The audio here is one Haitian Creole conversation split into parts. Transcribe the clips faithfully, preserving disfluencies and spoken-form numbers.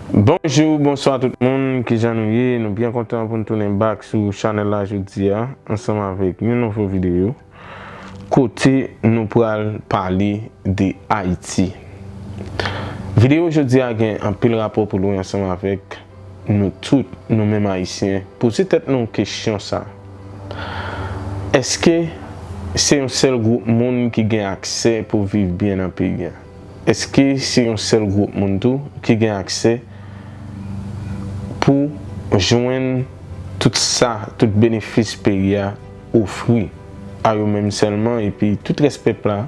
Bonjou, bonswa tout moun, kijan nou ye? Nou byen kontan pou n tounen back sou chanèl la jodi a, ansanm avèk yon nouvo videyo, kote nou pral pale de Ayiti. Videyo jodi a gen anpil rapò pou l ansanm avèk nou tout, nou menm Ayisyen. Poze tèt nou kesyon sa. Èske se yon sèl gwoup moun ki gen aksè pou viv byen nan peyi a? Èske se yon sèl gwoup moun tou ki gen aksè pou jwenn tout sa, tout benefis peyi a ofri a yo menm sèlman, epi tout rès pèp la,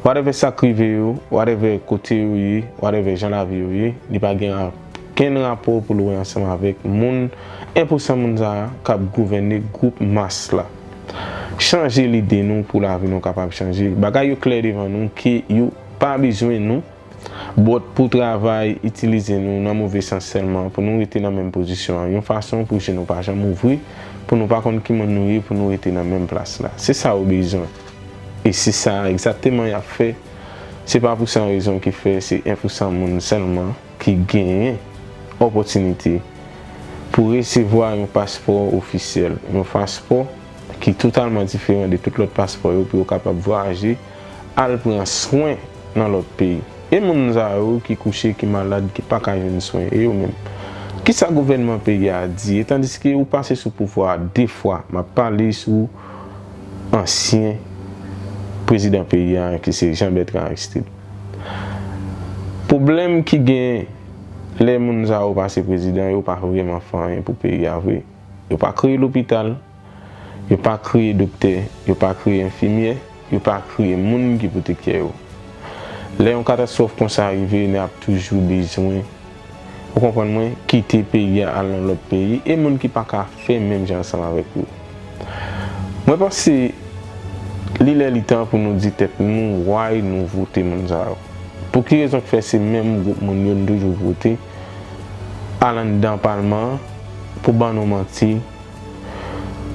whatever sa k rive yo, whatever kote yo ye, whatever jan lavi yo ye, li pa gen okenn rapò pou l wè ansanm avèk moun, en pou san moun sa a k ap gouvène gwoup mas la. Chanje lide nou pou lavi nou kapab chanje. Bagay yo klè devan nou ke yo pa bezwen nou, but pou travay, itilize nou nan move sans sèlman, pou nou rete nan menm pozisyon an, yon fason pou je nou pa janm ouvri, pou nou pa konn ki moun nou ye, pou nou rete nan menm plas la. Se sa yo bezwen. E se sa egzakteman y ap fè. Se pa pou san rezon ki fè se en pou san moun sèlman ki genyen opòtinite pou resevwa yon paspò ofisyèl, yon paspò ki totalman diferan de tout lòt paspò yo, pou yo kapab vwayaje, al pran swen nan lòt peyi. E moun sa yo ki kouche, ki malad, ki pa ka jwenn swen, e yo menm? Kisa gouvènman peyi a di? E tandiske ou pase sou pouvwa a de fwa, m ap pale sou ansyen prezidan peyi a, ki se Jean Bertrand Aristide. Pwoblèm ki gen lè moun sa yo pase prezidan, yo pa vrèman fè anyen pou peyi a vre. Yo pa kreye lopital, yo pa kreye doktè, yo pa kreye enfimyè, yo pa kreye moun ki pou tek kè yo. Lè yon katastwòf konsa rive, n ap toujou bezwen, ou konprann mwen, kite peyi a al nan lòt peyi, e moun ki pa ka fè menm jan ansanm avèk yo. Mwen panse li lè li tan pou nou di tèt nou why nou vote moun sa yo. Pou ki rezon k fè se menm gwoup moun yo n toujou vote al anndan palman an pou ban nou manti,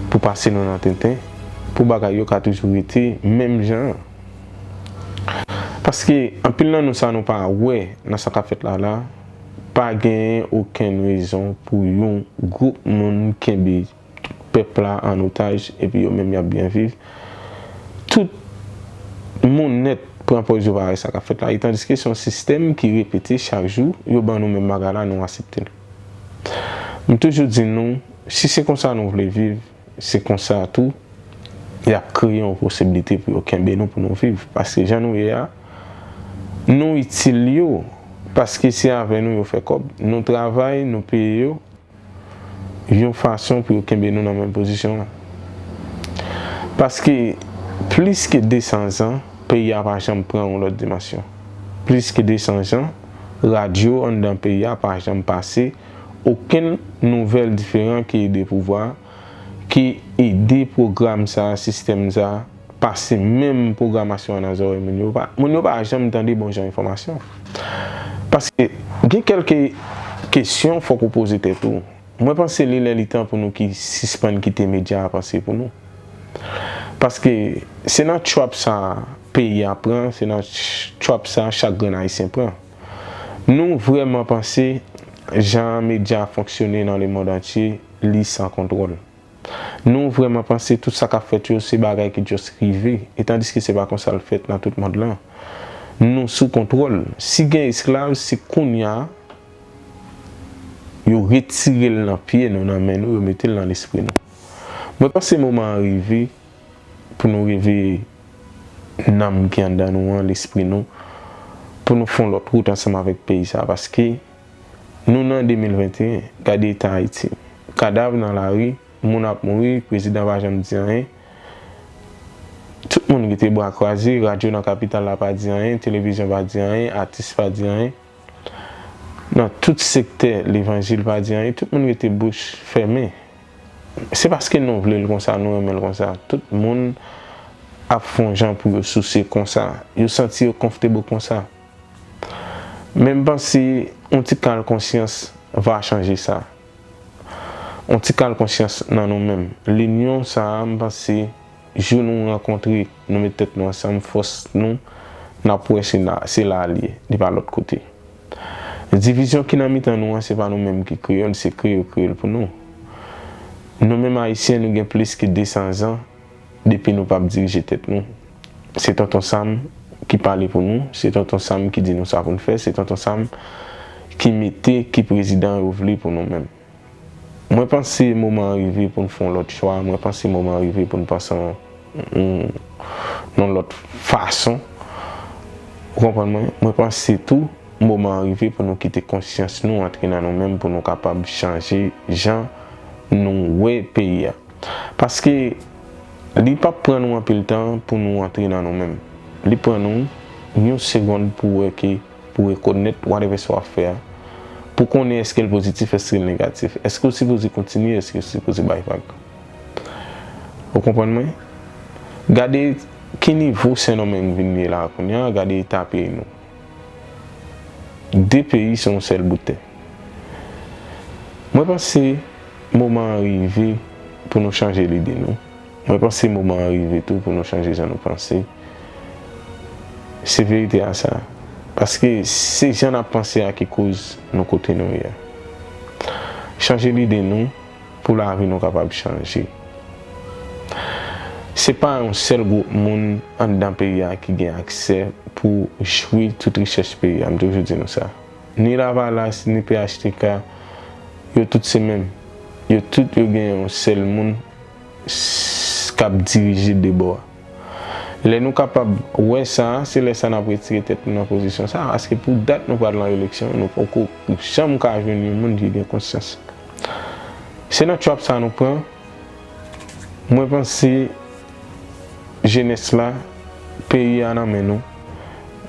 pou pase nou nan tenten, pou bagay yo ka toujou rete menm jan an? Paske anpil nan nou sa nou pa wè nan sa k ap fèt la la, pa genyen okenn rezon pou yon gwoup moun kenbe pèp la an otaj, epi yo menm y ap byen viv. Tout moun nèt pran pòz yo pa wè sa k ap fèt la. E tandiske se yon sistèm ki repete chak jou, yo ban nou menm bagay la, nou aksepte l. M toujou di nou, si se konsa nou vle viv, se konsa tou y ap kreye yon posiblite pou yo kenbe nou, pou nou viv. Paske jan nou ye a, nou itil yo, paske se avè nou yo fè kòb. Nou travay, nou peye yo yon fason pou yo kenbe nou nan menm pozisyon an. Paske plis ke de san zan, peyi a pa janm pran yon lòt dimansyon. Plis ke de san zan, radyo anndan peyi a pa janm pase okenn nouvèl diferan ki ede pouvwa a, ki ede pwogram sa a, sistèm sa a, pase menm pwogramasyon an nan zòrèy moun yo. Pa, moun yo pa janm tande bon jan enfòmasyon. Paske gen kèlke kesyon fòk ou poze tèt ou. Mwen panse li lè li tan pou nou ki sispann kite medya a panse pou nou. Paske se nan trap sa a peyi a pran, se nan ch-, trap sa a chak grenn Ayisyen pran. Nou vrèman panse jan medya a fonksyone nan lemonn antye, li san kontwòl? Nou vrèman panse tout sa k ap fèt yo se bagay ki just rive, e tandiske se pa konsa l fèt nan tout mond lan? Nou sou kontwòl. Si gen esklav, se kounye a yo retire l nan pye nou, nan men nou, yo mete l nan lespri nou. Mwen panse moman an rive pou nou reveye nanm ki anndan nou an, lespri nou, pou nou fè yon lòt wout ansanm avèk peyi sa a, paske nou nan de mil venteyen, gade eta Ayiti. Kadav nan lari, moun ap mouri, prezidan pa janm di anyen. Tout moun rete bra kwaze, radyo nan kapital la pa di anyen, televizyon pa di anyen, atis pa di anyen. Nan tout sektè, levanjil pa di anyen, tout moun rete bouch fèmen. Se paske nou vle l konsa, nou renmen l konsa. Tout moun ap fè yon jan pou yo souse konsa. Yo santi yo comfortable konsa. Men m panse yon ti kal konsyans va chanje sa. Yon ti kal konsyans nan nou menm. Linyon sa a, m panse, jou nou rankontre, nou met tèt nou ansanm, fòs nou, n ap wè se la, se la a l ye, li pa lòt kote. Divizyon ki nan mitan nou an, se pa nou menm ki kreye l, se kreye yo kreye l pou nou. Nou menm Ayisyen, nou gen plis ke de san zan depi nou p ap dirije tèt nou. Se Tonton Sam ki pale pou nou, se Tonton Sam ki di nou sa pou n fè, se Tonton Sam ki mete ki prezidan yo vle pou nou menm. Mwen panse moman an rive pou n fè yon lòt chwa, mwen panse moman an rive pou n panse yon, yon, yon lòt fason. Ou konprann mwen? Mwen panse tou, moman an rive pou nou kite konsyans nou antre nan nou menm, pou nou kapab chanje jan nou wè peyi a. Paske li p ap pran nou anpil tan pou nou antre nan nou menm. Li pran nou yon segonn pou wè ke, pou rekonèt whatever sa w ap fè a, pou konnen èske l pozitif, èske l negatif, èske w sipoze kontinye, èske w sipoze bay vag. Ou konprann mwen? Gade ki nivo Sendomeng vin ye la kounye a, gade eta peyi nou. De peyi sou yon sèl bout tè. Mwen panse moman an rive pou nou chanje lide nou. Mwen panse moman an rive tou pou nou chanje jan nou panse. Se verite a sa. Paske se jan n ap panse a ki koz nou kote nou ye a. Chanje lide nou pou lavi nou kapab chanje. Se pa yon sèl gwoup moun anndan peyi a ki gen aksè pou jwi tout richès peyi a. M toujou di nou sa. Ni Lavalas, ni P H T K, yo tout se menm. Yo tout yo gen yon sèl moun s-, k ap dirije de bò a. Lè nou kapab wè sa, se lè sa n ap retire tèt nou nan pozisyon sa, paske pou dat nou pral nan eleksyon, nou poko janm ka jwenn yon moun ki gen konsyans. Se nan trap sa nou pran. Mwen panse jenès la, peyi a nan men nou,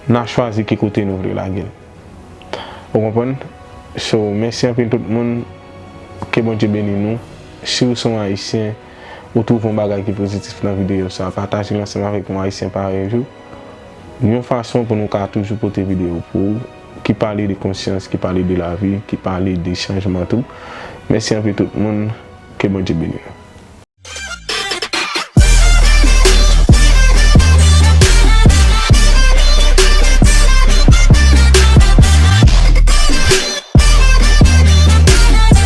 n a chwazi ki kote nou vle lage l. Ou konprann? So, mèsi anpil tout moun, ke Bondye beni nou. Si w se yon Ayisyen, ou twouve yon bagay ki pozitif nan videyo sa, pataje l ansanm avèk yon Ayisyen parèy ou. Yon fason pou nou ka toujou pote videyo pou ou, ki pale de konsyans, ki pale de lavi, ki pale de chanjman tou. Mèsi anpil tout moun, ke Bondye beni nou.